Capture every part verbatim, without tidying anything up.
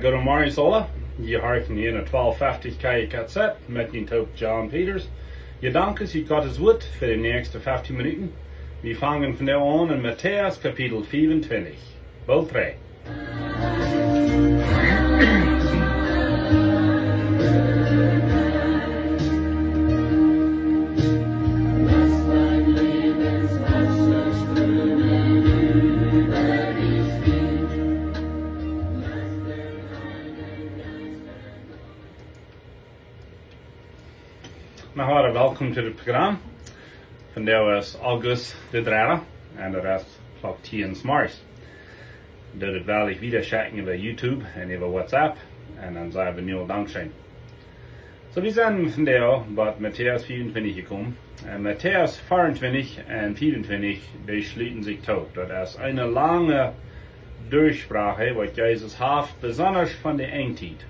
Goodemorjes aula. Jie horchen hia no twalf feftig K K Z met mien Toop John Peters. Jie danken, jie Gott sien Wort fa de näakjste feftieen Minuten. Wie fangen vondoag aun en Matäus Kapitel vea un twintich. Boolt trigj. Now, hallo, welkom to daut Program. Vondoag es August de dredde, un daut es Klock tieen 's morjes. Daut woa ekj wieda schekjen äwa YouTube un äwa WhatsApp, un dan saj wie nu aul dankscheen. Soo, wie sent vondoag bie Matäus vea un twintich jekomen. Un Matäus vea un twintich un vea un twintich, dee schluten sikj too. Daut es eene lange Durchsprache, waut Jesus haft, besonda von de Enjtiet.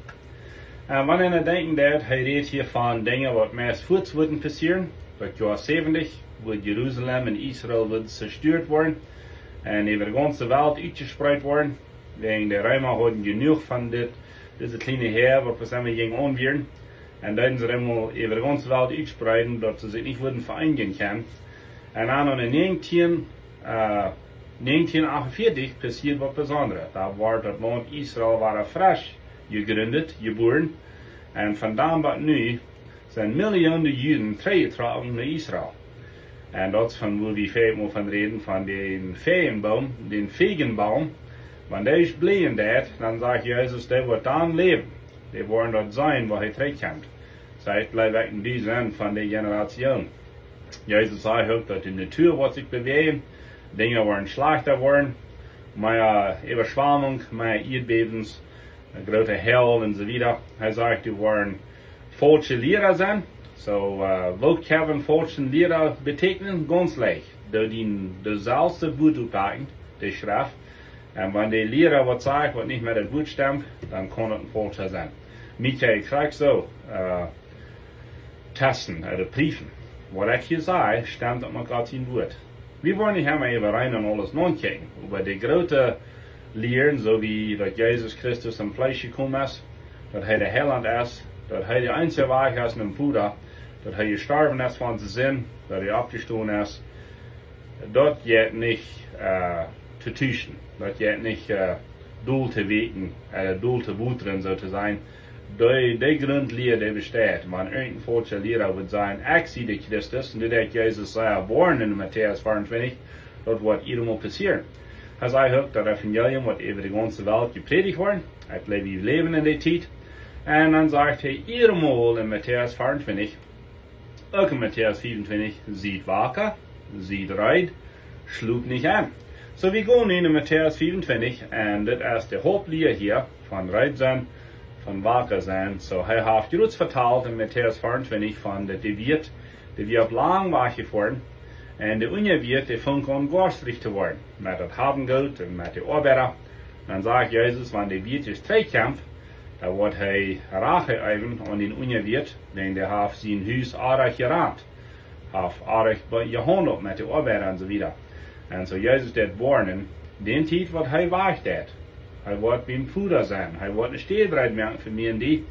Un wan eena denkjen deit, hee rät hia von Dinja, waut meist fuaz wudden passieren. Daut Joa säwentich, wua Jerusalem un Israel wudden zerstöat woaren un äwa de gaunze Welt utjespreet woaren. Wäajen de Reema hauden jenuach von dit, dise kjliene Häa, waut wie sajen, jinkj aunwieren. Un deeden see emol äwa de gaunze Welt utspreeden, daut see sikj nich wudden vereenijen kjennen. Un dan en näajentieen, äh, näajentieen achtunvieetich passieed waut besondret. Doa wort daut Launt Israel wada fresch jegrint, jebuaren. Un von dan bat nu sent Millionen Juden trigjjetrocken no Israel. Un daut es von wua wie väl mol von räden, von dän Fiejenboom, dän Fiejenboom. Wan dee es bliejen deit, dan sajcht Jesus, dee woat dan läwen. Dee woaren daut seenen, wua hee trigjkjemt. Soo, ekj jleew, ekj un du sent von dee Generation. Jesus säd uk, daut de Natua woat sikj bewäajen, Dinja woaren schlajchta woaren, mea Äwaschwamunk, mea Ieedbäwes, groote Hagel un soo wieda. Hee sajcht, doa woaren faulsche Liera sennen. Soo, äh, waut kaun een faulscha Liera beteekjnen? Gaunz leicht. Dee dien dautselwje Wort utpacken, de Schreft. Un wan de Liera waut sajcht, waut nich met daut Wort stemt, dan kaun et een faulscha sennen. Mie kaun jie krakjt soo, äh, testen, äh, prüfen. Waut ekj hia saj, stemt daut met Gott sien Wort. Wie woaren nich emma äwareen un aules notkjikjen, oba de groote Lieren, soo aus daut Jesus Christus em Fleesch jekomen es, daut hee de Heilaunt es, daut hee de eensje Wajch es nom Voda, daut hee jestorwen es fa onse Sind, daut hee oppjestonen es, daut jeit nich, äh, to tuschen. Daut jeit nich, äh, dol to wäakjen, äh, dol to wotren, soo to sajen. Dee, dee Grundlia, dee besteit. Wan irjent een faulscha Liera wudd sajen, ekj sie de Christus, un dit haft Jesus sea jewoarnt en Matäus vea un twintich, daut woat hia emol passieren. Hee säd uk, daut Evangelium woat äwa de gaunze Welt jeprädicht woaren. Ekj jleew, wie läwen en dee Tiet. Un dan sajcht hee hia emol en Matäus vea un twintich, uk en Matäus vea un twintich, siet wak, siet reed, schlopt nich en. Soo, wie gonen nu en Matäus vea un twintich, un dit es de Hauptlia hia von reed sennen, von wak sennen. Soo, hee haft ons vetalt en Matäus vea un twintich von daut de Wieet, dee wia opp langen Wajch jefoaren, un de Unjawieet, dee funk aun goastrich to woaren, met daut Hawengoot un met de Oabeida. Dan sajcht Jesus, wan de Wieet trigjkjemt, dan woat hee Rach äwen aun dän Unjawieet, dän dee haft sien Hus oajch jerant, haft oajch be-, jehaundelt met de Oabeida un soo wieda. Un soo Jesus deit woarnen, dee Tiet waut hee wajch deit. Hee woat biem Voda sennen. Hee woat eene Städ reed moaken fa mie un die.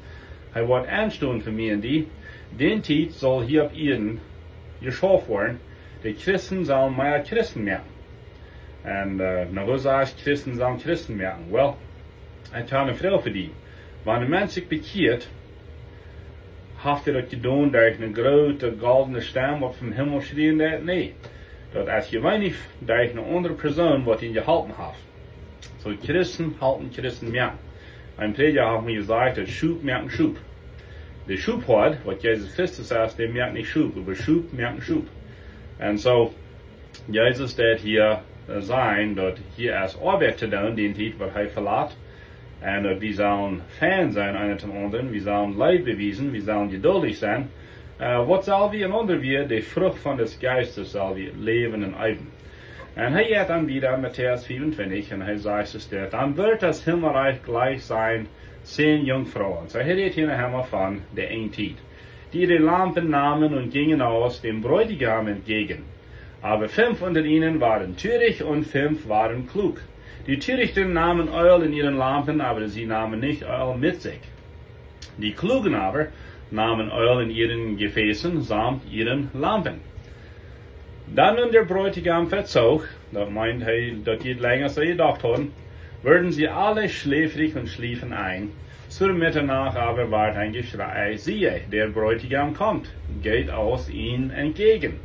Hee woat enstonen fa mie un die. Dee Tiet saul hia opp Ieed jeschauft woaren. De Christen sellen mea Christen moaken. Un, äh, nu, woo saul Christen sellen Christen moaken? Well, ekj hab eene Froag fa die. Wan een Mensch sikj bekjieet, haft hee daut jedonen derch eene groote goldne Stemm, waut vom Himmel schrieen deit? Nä. Daut es jeweenlich derch eene aundre Persoon, waut am jeholpen haft. Soo, Christen halpen Christen moaken. Een Prädja haft mie jesajcht, daut Schop moaken Schop. De Schophoad, waut Jesus Christus es, dee moakt nich Schop, oba Schop moaken Schop. Un soo, Jesus deit hia, äh, sajen, daut hia es Oabeit to doonen, dee Tiet waut hee velat. Un daut wie sellen fein sennen, eena dän aundren, wie sellen Leew bewiesen, wie sellen jeduldich sennen. Äh, waut sell wie en aundre Wieed, de Frucht von des Jeistes sell wie läwen un eewen. Un hee jeit dan wieda en Matäus vea un twintich un hee sajcht es dit: „Dann wird das Himmelreich gleich sein zehn Jungfrauen.“ Soo, hee rät hia noch emol von de Enjtiet. „Die ihre Lampen nahmen und gingen aus dem Bräutigam entgegen. Aber fünf unter ihnen waren töricht und fünf waren klug.“ Die Törichten nahmen Öl in ihren Lampen, aber sie nahmen nicht Öl mit sich. Die Klugen aber nahmen Öl in ihren Gefäßen samt ihren Lampen. Da nun der Bräutigam verzog, daut meent hee, daut dee länger aus see jedocht hauden, wurden sie alle schläfrig und schliefen ein. Zur Mitternacht aber ward ein Geschrei: Siehe, der Bräutigam kommt, geht aus ihm entgegen.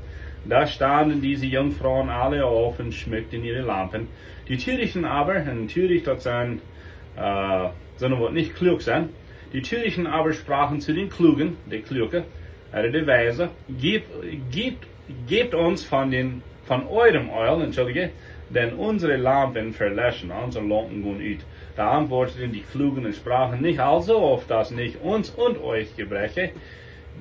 Da standen diese Jungfrauen alle auf und schmückten ihre Lampen. Die Törichten aber, un töricht, daut sent, äh, sent waut nich kluak sent. Die Törichten aber sprachen zu den Klugen, de Kluge, äh, de Weise: Gib, gib, gebt uns von den, von eurem Öl, entschuldige, denn unsere Lampen verlöschen, onse Lampen gonen ut. Da antworteten die Klugen und sprachen: Nicht also, auf dass nicht uns und euch gebreche,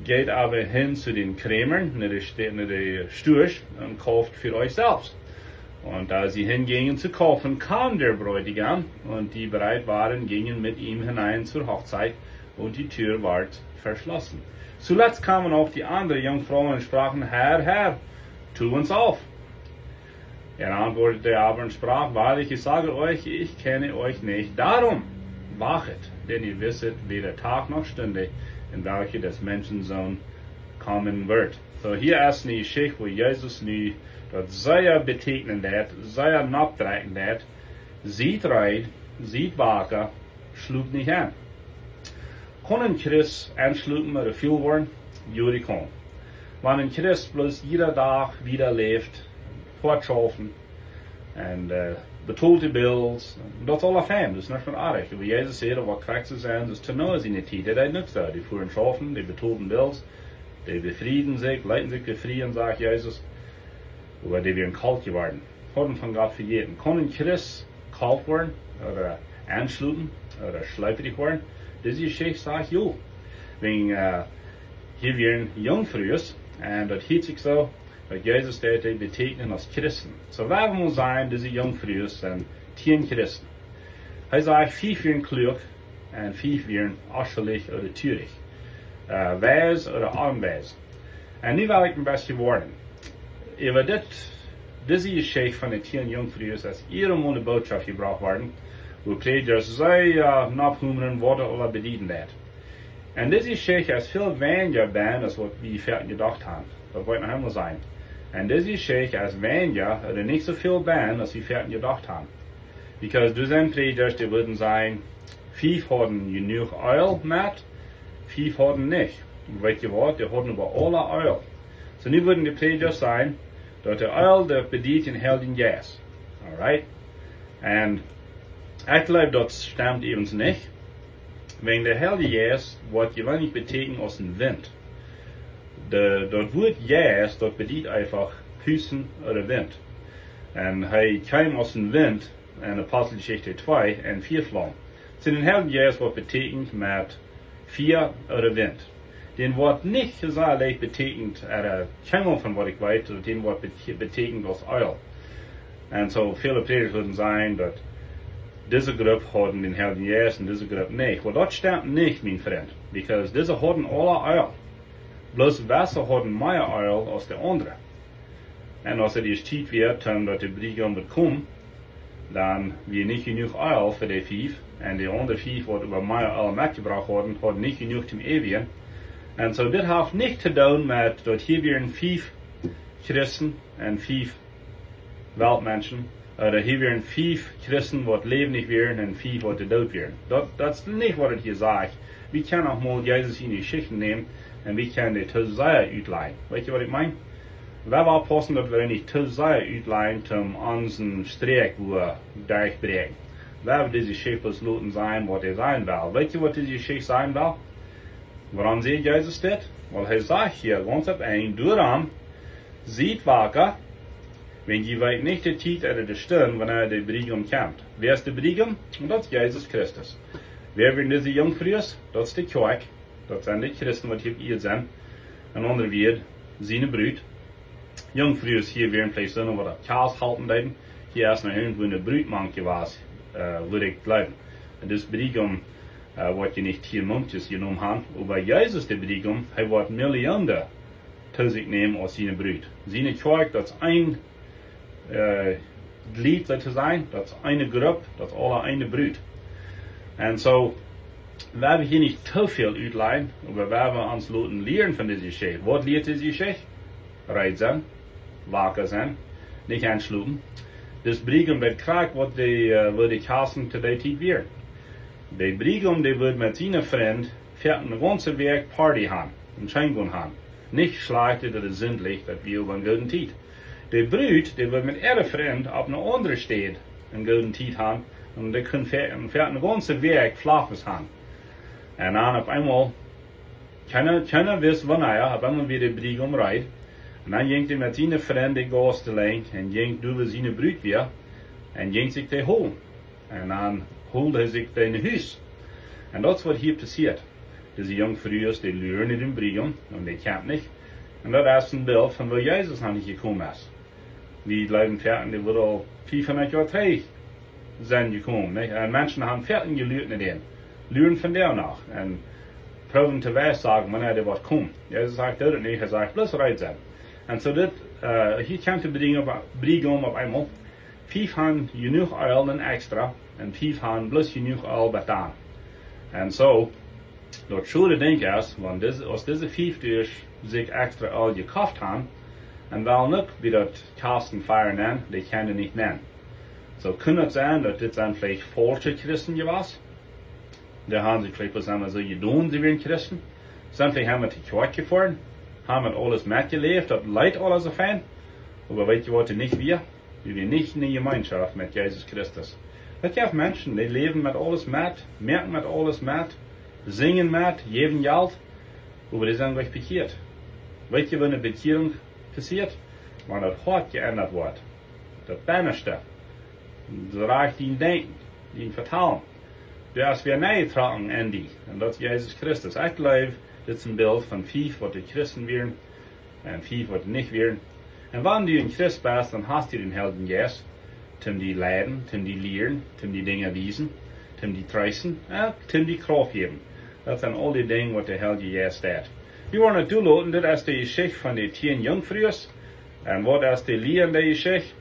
geht aber hin zu den Krämern, no de St-, no de Stuasch, und kauft für euch selbst. Und da sie hingingen zu kaufen, kam der Bräutigam, und die bereit waren, gingen mit ihm hinein zur Hochzeit, und die Tür ward verschlossen. Zuletzt kamen auch die anderen Jungfrauen und sprachen: Herr, Herr, tu uns auf. Er antwortete aber und sprach: Wahrlich, ich sage euch, ich kenne euch nicht. Darum wachet, denn ihr wisset weder Tag noch Stunde, in welche des Menschensohn kommen wird. So, hia es eene Jeschicht, wua Jesus nu daut sea betäkjnen deed, sea nopdrekjen deed: Siet reed, siet wake, schlopt nich en. Kaun een Christ enschlopen ooda ful woaren? Jo, dee kaun. Wan een Christ bloos jieda Dach wieda läft, foat schaufen un, äh, betolt de Bills, daut es aula fein, daut es nuscht met oaj. Oba Jesus säd, waut krakjt soo es, daut es to Noah siene Tiet. Hee deed nuscht doa. Dee fuaren schaufen, dee betolden Bills, dee befrieden sikj, leeten sikj befrieen, sajcht Jesus. Oba dee wieren kolt jeworden, hauden von Gott vejäten. Kaun een Christ kolt woaren ooda enschlopen ooda schlieprich woaren? Dise Jeschicht sajcht jo. Wäajen, äh, hia wieren Jungfrues, un daut hieet sikj soo, daut Jesus deed dee betäkjnen aus Christen. So, wie motten sajen, dise Jungfrues sent tieen Christen. Hee sajcht, fief wieren kluak un fief wieren oschullich ooda töricht, äh, wies ooda onwies. Un nu well ekj een bät woaren äwa dit, dise Jeschicht von de tieen Jungfrues, aus hia mol eene Bootschoft jebrocht worden, wua Prädjasch sea, äh, nohumren, waut daut aula bedieden deed. Un dise Jeschicht es väl weinja benn aus waut wie veleicht jedocht haben. Daut woa ekj noch eemol sajen. Un dise Jeschicht es weinja, ooda nich soo väl benn aus wie veleicht jedocht haben. Because doa sent Prädjasch, dee wudden sajen, fief hauden jenuach Öl met, fief hauden nich. Un weet jie waut? Dee hauden oba aula Öl. So nu wudden de Prädjasch sajen, daut de Öl, daut bediet dän Heiljen Jeist. Alright? Un ekj jleew, daut stemt äwent nich. Wäajen de Heilje Jeist woat jeweenlich betäkjent aus een Wint. De, daut Wuat Jeist, daut bediet eefach Pusten ooda Wint. Un hee kjeem aus een Wint en Aposteljeschicht twee un Fia Flaum. Soo, dän Heiljen Jeist woat betäkjent met Fia ooda Wint. Dän woat nich soo leicht betäkjent, äh, kjeenmol von waut ekj weet, daut dän woat bete-, betäkjent aus Öl. Un soo väle Prädjasch wudden sajen, daut dise Grupp hauden dän Heiljen Jeist un dise Grupp nich. Well, daut stemt nich, mien Frint, because dise hauden aula Öl. Bloos wesse hauden mea Öl aus de aundre. Un aus et ieescht Tiet wia, toom daut de Briegaum wudd komen, dan wia nich jenuach Öl fa de fief. Un de aundre fief, waut oba mea Öl metjebrocht hauden, hauden nich jenuach toom äwjen. Un soo, dit haft nich to doonen met daut hia wieren fief Christen un fief Weltmenschen, ooda hia wieren fief Christen, waut läwendich wieren, un fief, waut doot wieren. Daut, daut es nich, waut et hia sajcht. Wie kjennen noch mol Jesus siene Jeschichten nämen un wie kjennen dee too sea utlajen. Weet jie, waut ekj meen? Wie motten oppaussen, daut wie nich too sea utlajen, om onsen Strakj wua derchbräakjen. Wie motten dise Jeschicht bloos loten sennen, waut see sennen well. Weet jie, waut dise Jeschicht sennen well? Wuarom sajcht Jesus dit? Well, hee sajcht hia gaunz opp eent: Doaromm, siet wake, wiels jie weeten nich de Tiet ooda de Stund, wanea de Briegaum kjemt. Wäa es de Briegaum? Un daut es Jesus Christus. Wäa wieren dise Jungfrues? Daut es de Kjoakj. Daut sent de Christen, waut hia opp Ieed sent. En aundre Wieed, siene Brut. Jungfrues hia wieren veleicht soone, waut daut Kjast halpen deeden. Hia es noch irjentwua eene Brut mank jewast, äh, wudd ekj jleewen. Un dis Briegaum, äh, woat je nich tieen Mumkjes jenomen haben, oba Jesus, de Briegaum, hee woat Millionen to sikj nämen aus siene Brut. Siene Kjoakj, daut es een, äh, Glied, soo to sajen. Daut es eene Grupp, daut es aula eene Brut. Un soo, wie haben hia nich too väl utlajen, oba wie haben ons loten lieren von dise Jeschicht. Waut lieet dise Jeschicht? Reed sennen, waka sennen, nich enschlopen. Dis Briegaum wia krakjt waut de, äh, waut de Christen to dee Tiet wieren. De Briegaum, dee wudd met siene Frind fa eene gaunze Wäakj Party han un scheen gonen han. Nich schlajcht ooda sindlich, daut wia oba eene goode Tiet. De Brut, dee wudd met äare Frind opp eene aundre Städ eene goode Tiet han, un dee kunn fa, fa eene gaunze Wäakj Flaffes han. Un dan opp eemol, kjeena, kjeena wist wanea, opp eemol wia de Briegaum reed. Un dan jinkj hee met siene Frind de Gauss delenj un jinkj doa, wua siene Brut wia, un jinkj sikj dee holen. Un dan hold hee sikj dee no Hus. Un daut es waut hia passieet. Dise Junkfrues, dee luren no dän Briegaum un dee kjemt nich. Un daut es een Bilt von woo Jesus noch nich jekomen es. Wie jleewen foaken, dee wudd aul fiefhundat Joa trigj sennen jekomen, nich? Un Menschen haben foaken jeluat no dän. Luren vondoag noch. Un proowen to weissajen, wanea dee woat komen. Jesus sajcht daut nich, hee sajcht bloos reed sennen. Un soo dit, äh, hia kjemt de Briegaum opp, Briegaum opp eemol. Fief han jenuach Eelj un extra, un fief han bloos jenuach Eelj bat dan. Un soo, daut schwoare Dinkj es, wan dis-, aus dise fief Dietsch sikj extra Eelj jekoft han, un wellen uk bie daut Christenfeieren nenn, dee kjennen nich nenn. Soo kunn et sennen, daut dit sent veleicht faulsche Christen jewast. Dee haben sikj veleicht bloos emma soo jedonen, see wieren Christen. Sent veleicht emma to Kjoakj jefoaren, haben met aules metjeläft, daut leet aules soo fein. Oba weet jie waut, dee nich wia? Dee wia nich enne Jemeenschoft met Jesus Christus. Daut jeft Menschen, dee läwen met aules met, moaken met aules met, sinjen met, jäwen Jelt, oba dee sent nich bekjieet. Weet jie, wan eene Bekjierunk passieet? Wan daut Hoat jeendat woat. Daut Bennaschte. Daut rajcht dien Denkjen, dien Vetalen. Doa es wäa nenn jetrocken enn die. Un daut es Jesus Christus. Ekj jleew, dit es een Bilt von fief, waut dee Christen wieren, un fief, waut dee nich wieren. Un wan du een Christ best, dan hast du dän Heiljen Jeist, toom die leiden, toom die lieren, toom die Dinja wiesen, toom die treesten, jo, toom die Krauft jäwen. Daut sent aul dee Dinja, waut de Heilje Jeist deit. Wie woaren daut doa loten, dit es de Jeschicht von de tieen Junkfrues. Un waut es de Lia en de Jeschicht?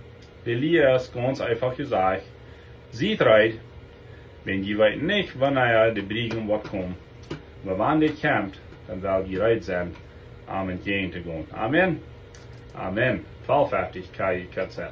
De Lia es gaunz eefach jesajcht: Siet reed, wiels jie weeten nich, wanea de Briegaum woat komen. Oba wan dee kjemt, dan well jie reed sennen, om entjäajen to gonen. Amen. Amen. Twalf feftich K J K Z.